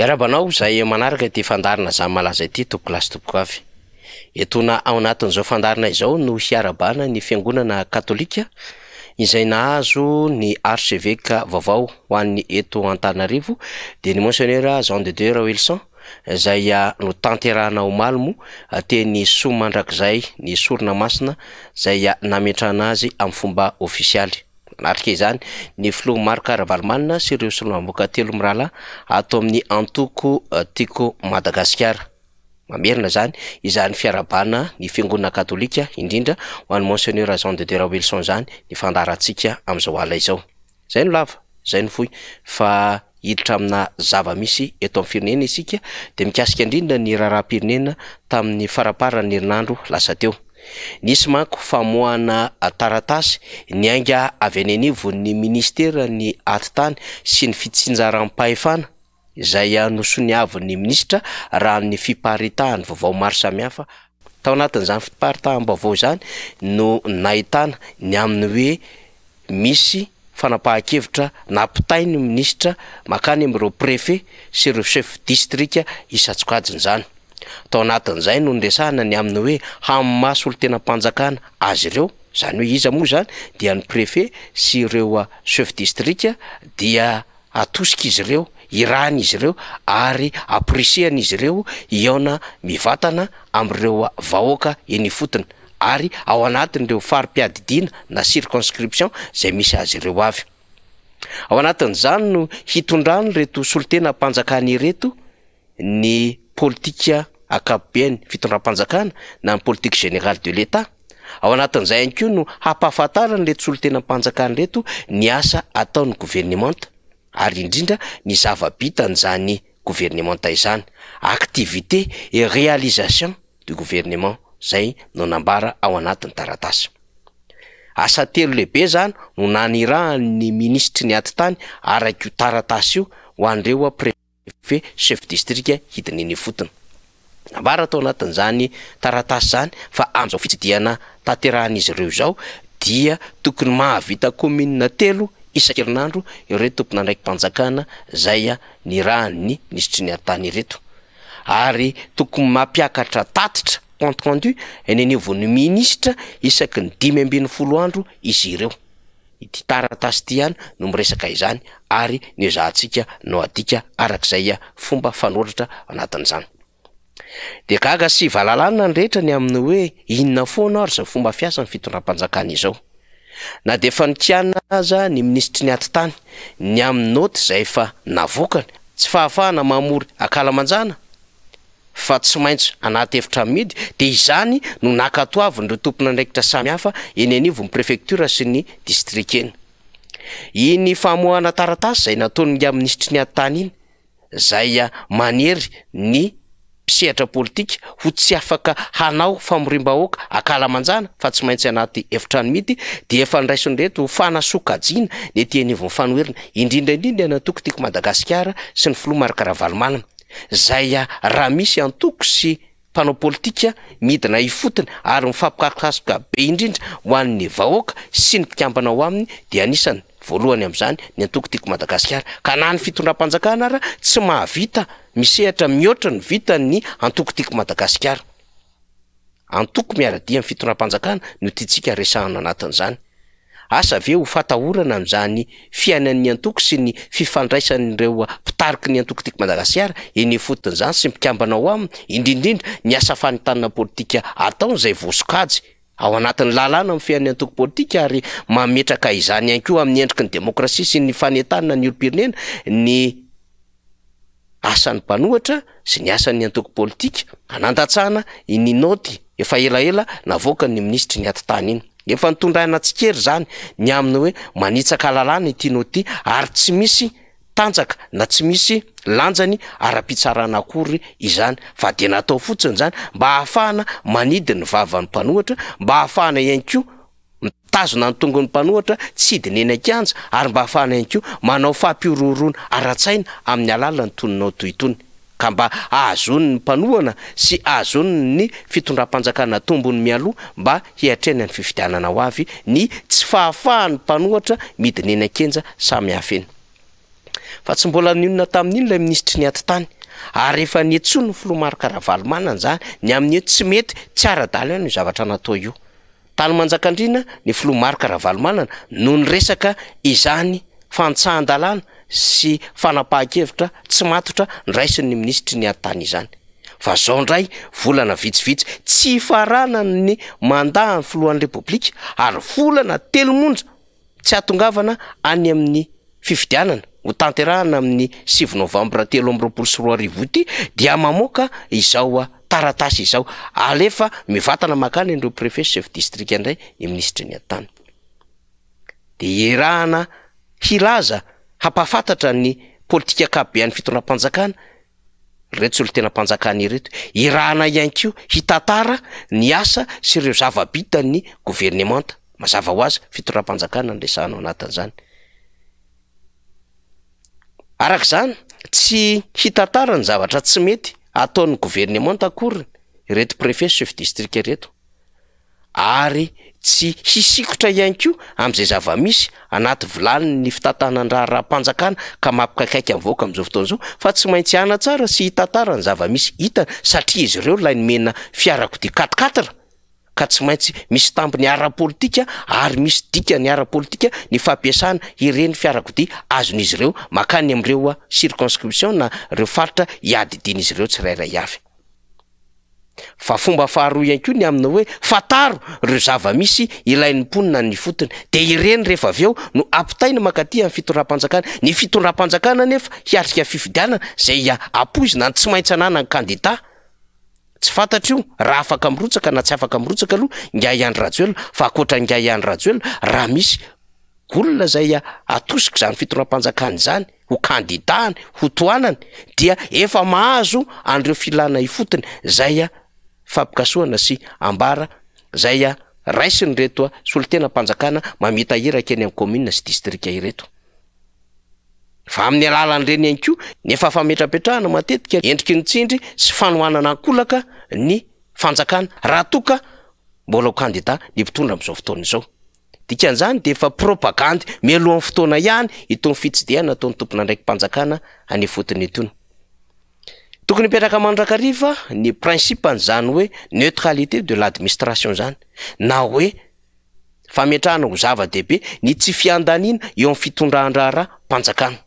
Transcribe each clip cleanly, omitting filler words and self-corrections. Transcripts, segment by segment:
Miarahaba anao izay manaraka ity fandaharana Zany Malaza ity tompokolahy sy tompokovavy. Etoana ao anatin'izao fandaharana izao no hiarahabana ny fiangonana katolika izay nahazo ny archevêque vaovao ho an'ny eto Antananarivo dia ny Monseigneur Jean de Dieu Raoelison izay notanterahana omaly moa teny Soamandrakizay ny sorona masina izay nametrahana azy amin'ny fomba ofisialy. Nanatrika izany ny filoha Marc Ravalomanana sy ireo solombavambahoaka telo mirahalahy ato amin'ny antoko Tiako Madagasikara. Mamerina izany izany fiarahabana ny fiangonana katolika indrindra ho an'i Monseigneur Jean de Dieu Raoelison izany ny fandaharantsika amin'izao alina izao. Izay no lava, izay no fohy fa hiditra amina zava-misy eto amin'ny firenena isika dia mikasika indrindra ny raharaham-pirenena tamin'ny faramparan'ny herinandro lasa teo. Nisy manko famoahana taratasy niainga avy any anivon'ny minisiteran'ny Atitany sy ny fitsinjaram-pahefana izay nosoniavin'ny minisitra raha ny fiparitahan'ny vaovao maro samihafa. Tao anatin'izany fiparitaham-baovao izany no nahitana ny amin'ny hoe misy fanapahan-kevitra nampitain'ny minisitra mankany amin'ireo préfet sy ireo chef district isan-tsokajiny izany. Tao anatin'izay no niresahana ny amin'ny hoe hamaha solontenam-panjakana azy ireo, izany hoe iza moa izany dia ny préfet sy ireo chef district dia atosika izy ireo, irahina izy ireo ary amporisihana izy ireo hihaona mivantana amin'ireo vahoaka eny ifotony ary ao anatin'ireo fari-piadidiana na circonscription izay misy azy ireo avy. Ao anatin'izany no hitondran'ireto solontenam-panjakana ireto ny politika ankapoben'ny fitondram-panjakana na ny politique générale de l'Etat. Ao anatin'izay ihany koa no hampahafantaran'ireto solontenam-panjakana ireto ny asa ataon'ny governemanta ary indrindra ny zava-bitan'izany governemanta izany, activités et réalisations du gouvernement, izay no nambara ao anatin'ny taratasy. Asa telo lehibe izany no nanirahan'ny minisitry ny atitany araka io taratasy io ho an'ireo Préfet, Chef District hidina eny ifotony. Nambara tao anatin'izany taratasy izany fa amin'izao fitsidihana tanterahan'izy ireo izao dia tokony mahavita kaominina telo isan-kerinandro ireto tompon'andraiki-panjakana izay nirahan'ny minisitry ny Haritany ireto ary tokony mampiakatra tatitra, compte rendu, eny anivon'ny minisitra isaky ny 15 andro izy ireo. Ity taratasy ity ihany no miresaka izany ary ny ezahantsika no adika araka izay fomba fanoratra anatin'izany. Dia gaga sy valalanina ny rehetra ny amin'ny hoe inona foana ary izao fomba fiasan'ny fitondram-panjakana izao. Na dia efa nikianina aza ny minisitry ny atitany ny amin'ny naoty izay efa navoakany, tsy fahafahana mamory ankalamanjana, fa tsy maintsy anaty efitra amidy, dia izany no nankatoavin'ireo tompon'andraikitra samihafa eny anivon'ny prefektiora sy ny distrika eny. Iny famoahana taratasy izay nataon'ingahy minisitry ny atitany iny, izay manery ny mpisehatra politika ho tsy afaka hanao famoriam-bahoaka ankalamanjana fa tsy maintsy anaty efitrano mihidy, dia efa ndraisin'ireto ho fanasokajiana ny ety anivon'ny fanoherana, indrindra indrindra ny antoko Tiako Madagasikara sy ny filoha Marc Ravalomanana. Izay raha misy antoko sy mpanao politika midina ifotony ary mifampikasokasoka be indrindra ho an'ny vahoaka sy ny mpikambana ao aminy dia anisany voalohany amin'izany ny antoko Tiako Madagasikara ka na ny fitondram-panjakana ara tsy mahavita misehatra mihoatra ny vitan'ny antoko Tiako Madagasikara. Antoko miara-dia amin'ny fitondram-panjakana no tiantsika resahana anatin'izany. Asa ve ho fatahorana amin'izany fiainan'ny antoko sy ny fifandraisan'ireo mpitariky ny antoko Tiako Madagasikara eny ifotony izany sy ny mpikambana ao aminy, indrindra indrindra ny asa fanentanana politika ataony izay voasokajy ao anatin'ny lalàna mifehy ny antoko politika ary mametraka izany ihany koa amin'ny endriky ny demokrasia sy ny fanentanana ny olom-pirenena ny asan'ny mpanohitra sy ny asan'ny antoko politika hanandatsahana iny naoty efa elaela navoakan'ny minisitry ny atitany iny. Efa nitondrana tsikera izany ny amin'ny hoe manitsaka lalàna ity naoty ity ary tsy misy tanjaka na tsy misy lanjany ara-pitsarana akory izany fa dia natao fotsiny izany mba hahafahana manidy ny vavan'ny mpanohitra, mba hahafahana ihany koa Mitazona ny tongony mpanohatra tsy hidina eny an-kianja ary mba hahafahana ihany koa manao fampihorohoroana ara-tsaina amin'ny alalan'ny tononao toy itony, ka mba hahazoan'ny mpanohana sy hahazoan'ny fitondram-panjakana tombony mialoha mba hiatrehana ny fifidianana ho avy ny tsy fahafahan'ny mpanohatra midina eny an-kianja samihafa eny. Fa tsy mbola nionona tamin'iny ilay minisitry ny atitany ary efa niantsoan'ny filoha Marc Ravalomanana izany ny amin'ny hoe tsy mety, tsy ara-dalana io zavatra natao io. Tany Manjakandriana ny filoha Marc Ravalomanana no niresaka izany fantsahan-dalàna sy fanapahan-kevitra tsy matotra noraisin'ny minisitry ny atitany izany. Fa zao indray volana vitsivitsy tsy hifaranan'ny mandat ny filohan'ny Repoblika ary volana telo monja tsy hahatongavana any amin'ny fifidianana ho tanterahana amin'ny sivy novambra 2023 ity dia mamoaka izao taratasy izao. Alefa mivantana mankany an'ireo préfet sy chef district indray ny minisitry ny atitany. Dia irahana hilaza hampahafantatra ny politika ankapobean'ny fitondram-panjakana ireto solontenam-panjakana ireto. Irahana ihany koa hitantara ny asa sy ireo zava-bitan'ny governemanta. Mazava ho azy, fitondram-panjakana no resahana ao anatin'izany. Araka izany, tsy hitantara ny zavatra tsy mety ataon'ny governemanta akory ireto préfet sy chef district ireto. Ary tsy hisikotra ihany koa amin'izay zava-misy anaty vilanin'ny fitantanan-draharaham-panjakana ka mampikaikaika ny vahoaka amin'izao fotoana izao fa tsy maintsy hanatsara sy hitantara ny zava-misy hitany satria izy ireo ilay nomena fiarakodia quatre quatre ka tsy maintsy misy tambiny ara-politika ary misy dikany ara-politika ny fampiasana ireny fiarakodia azon'izy ireo mankany amin'ireo circonscription na ireo faritra iadidian'izy ireo tsirairay avy. Fa fomba faharoa ihany koa ny amina hoe fantaro ireo zava-misy ilain'ny mponina any ifotony. Dia ireny rehefa avy eo no ampitaina mankaty amin'ny fitondram-panjakana. Ny fitondram-panjakana anefa hiatrika fifidianana izay ampoizina ny tsy maintsy ananan'ny kandida. Tsy fantatro io raha afaka mirotsaka na tsy afaka mirotsaka aloha ingahy Andry Rajoelina fa ankoatra an'ingahy Andry Rajoelina raha misy olona izay atosika izany fitondram-panjakana izany ho kandidany, ho tohanany dia efa mahazo an'ireo filana ifotony izay fampikasohana sy ambara izay raisin'ireto solontenam-panjakana mamita iraka eny amin'ny kaominina sy distrika ireto. Fa amin'ny alalan'ireny ihany koa ny efa fametrapetrahana matetika endriky ny tsindry sy fanohanana ankolaka ny fanjakana raha toa ka mbola ho kandida ny mpitondra amin'izao fotoana izao. Dikan'izany dia efa propagandy mialohan'ny fotoana ihany itony fitsidihana ataon'ny tompon'andraiki-panjakana any ifotony itony. Tokony hipetraka mandrakariva ny principe an'izany hoe neutralité de l'administration izany na hoe fametrahana ho zava-dehibe ny tsy fiandaniana eo amin'ny fitondran-draharaham-panjakana.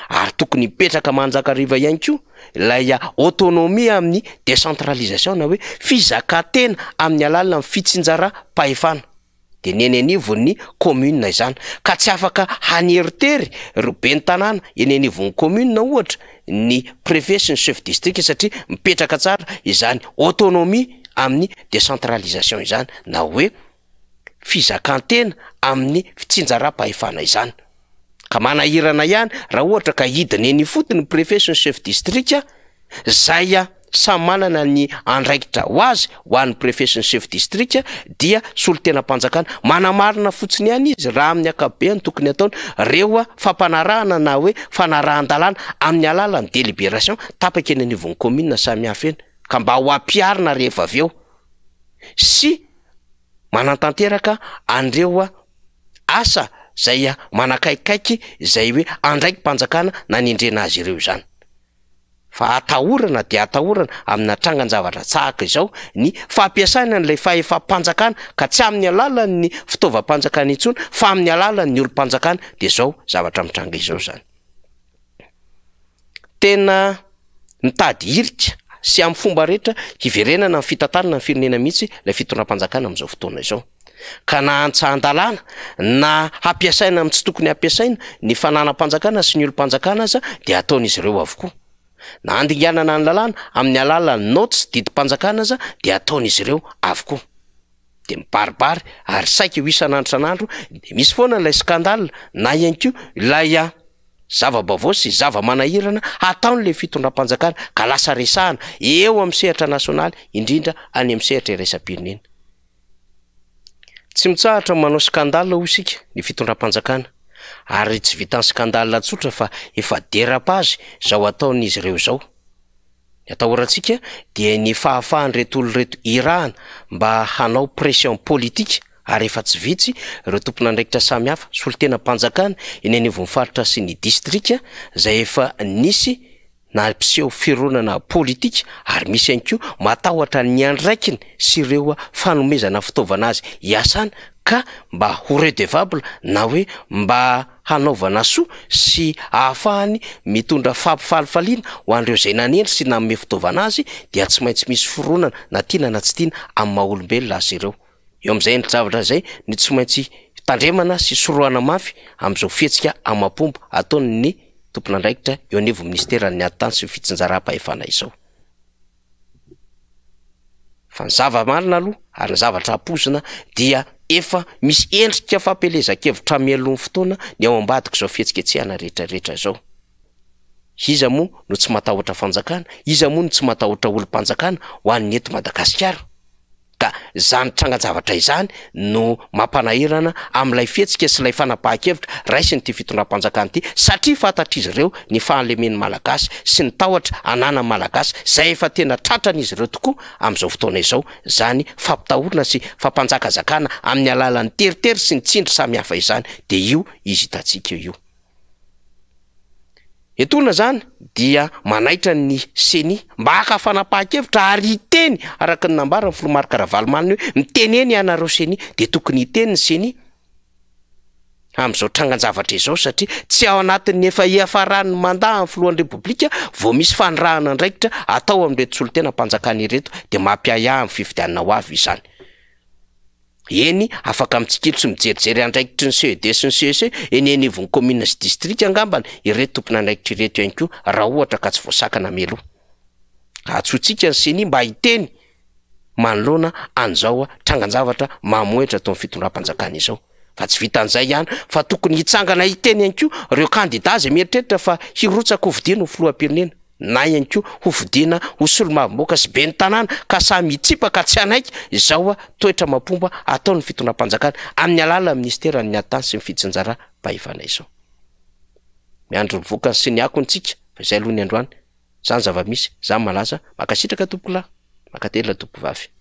Ary tokony hipetraka mandrakariva ihany koa ilay autonomie amin'ny décentralisation na hoe fizakan-tena amin'ny alalan'ny fitsinjaram-pahefana. Dia ny eny anivon'ny commune izany. Ka tsy afaka haneritery ireo ben'ny tanàna eny anivon'ny commune ohatra ny préfet sy ny chef district satria mipetraka tsara izany autonomie amin'ny décentralisation izany na hoe fizakan-tena amin'ny fitsinjaram-pahefana izany. Ka manahirana ihany raha ohatra ka hidina eny ifotony ny préfet sy ny chef district zay samy manana ny andraikitra ho azy. Ho an'ny préfet sy ny chef district dia solontenam-panjakana manamarina fotsiny ihany izy raha amin'ny ankapobeany tokony ataony reo fampanarahana na hoe fanarahan-dalàna amin'ny alalan'ny délibération tapaka eny anivon'ny commune samihafa eny ka mba ho ampiharina rehefa avy eo sy manatanteraka an'ireo asa zay manakaikaiky izay hoe andraiki-panjakana nanendrena azy ireo izany. Fa atahorana dia atahorana amina trangan-javatra tsahaka izao ny fampiasana an'ilay fahefam-panjakana ka tsy amin'ny alalan'ny fitaovam-panjakana intsony fa amin'ny alalan'ny olom-panjakana dia izao zavatra mitranga izao izany. Tena mitady hirika sy amin'ny fomba rehetra hiverenana amin'ny fitantanana ny firenena mihitsy ilay fitondram-panjakana amin'izao fotoana izao. Ka na antsahan-dalàna na hampiasaina amin'ny tsy tokony hampiasaina ny fananam-panjakana sy ny olom-panjakana aza dia ataon'izy ireo avokoa. Na handinganana ny lalàna amin'ny alalan'ny naoty sy didim-panjakana aza dia ataon'izy ireo avokoa. Dia mibaribary ary saika ho isan'andro isan'andro dia misy foana ilay scandale na ihany koa ilay zava-baovao sy zava-manahirana hataon'ilay fitondram-panjakana ka lasa resahana eo amin'ny sehatra nasionaly indrindra any amin'ny sehatra iraisam-pirenena. Tsy mitsahatra manao scandale hoy isika ny fitondram-panjakana ary tsy vitan'ny scandale tsotra fa efa dérapage izao ataon'izy ireo izao. Ny atahorantsika dia ny fahafahan'ireto olona ireto irahana mba hanao pression politique. Ary efa tsy vitsy ireo tompon'andraikitra samihafa, solontenam-panjakana eny anivon'ny faritra sy ny distrika izay efa nisy nampiseho fironana politika ary misy ihany koa matahotra ny andraikiny sy ireo fanomezana fitaovana azy hiasana ka mba ho redevable na hoe mba hanaovana soa sy ahafahany mitondra fampifalifaliana ho an'ireo izay nanendry sy nanome fitaovana azy dia tsy maintsy misy fironana na tiana na tsy tiana amin'ny maha olombelona azy ireo. Eo amin'izay endri-javatra izay no tsy maintsy tandremana sy sorohana mafy amin'izao fihetsika amam-pomba ataon'ny tompon'andraikitra eo anivon'ny minisiteran'ny ady tany sy ny fitsinjaram-pahefana izao. Fa ny zava-marina aloha ary ny zavatra ampoizina dia efa misy endrika fampielezan-kevitra mialoha ny fotoana ny ao ambadik'izao fihetsiketsehana rehetra rehetra izao. Iza moa no tsy matahotra fanjakana? Iza moa no tsy matahotra olom-panjakana ho an'ny eto Madagasikara? Ka izany trangan-javatra izany no mampanahirana amin'ilay fihetsika sy ilay fanapahan-kevitra raisin'ity fitondram-panjakana ity satria fantatr'izy ireo ny fahalemen'ny Malagasy sy ny tahotra ananan'ny Malagasy izay efa tena tratran'izy ireo tokoa amin'izao fotoana izao izany fampitahorana sy fampanjakazakana amin'ny alalan'ny teritery sy ny tsindry samihafa izany dia io izy hitantsika io. Etoana izany dia manaitra ny Ceni mba haka fanapahan-kevitra ary hiteny araka ny nambaran'ny filoha Marc Ravalomanana hoe mitenena ianareo Ceni dia tokony hiteny ny Ceni amin'izao trangan-javatra izao satria tsy ao anatin'ny efa hiafaran'ny mandat amin'ny filohan'ny Repoblika vao misy fanirahana andraikitra atao amin'ireto solontenam-panjakana ireto dia mampiahiahy amin'ny fifidianana ho avy izany. Eny, afaka mitsikilo sy mijerijery andraikitry ny CED sy ny CEC eny anivon'ny kaominina sy distrika angambany ireto tompon'andraikitra ireto ihany koa raha ohatra ka tsy voasakana mialoha. Antsointsika ny Ceni mba hiteny manoloana an'izao trangan-javatra mamohehitra ataon'ny fitondram-panjakana izao. Fa tsy vitan'izay ihany fa tokony hitsangana hiteny ihany koa ireo kandida izay mieritreritra fa hirotsaka hofidiana ho filoham-pirenena. na ihany koa ho fidiana ho solombavambahoaka sy ben'ny tanàna ka samy hitsipaka tsy hanaiky izao toetra amam-pomba ataon'ny fitondram-panjakana amin'ny alalan'ny minisiteran'ny ady tany sy ny fitsinjaram-pahefana izao. Miandry ny vokany sy ny akony tsika fa izay aloha ny androany. Izany zava-misy, izany malaza. Mankasitraka tompokolahy, mankatelina tompokovavy.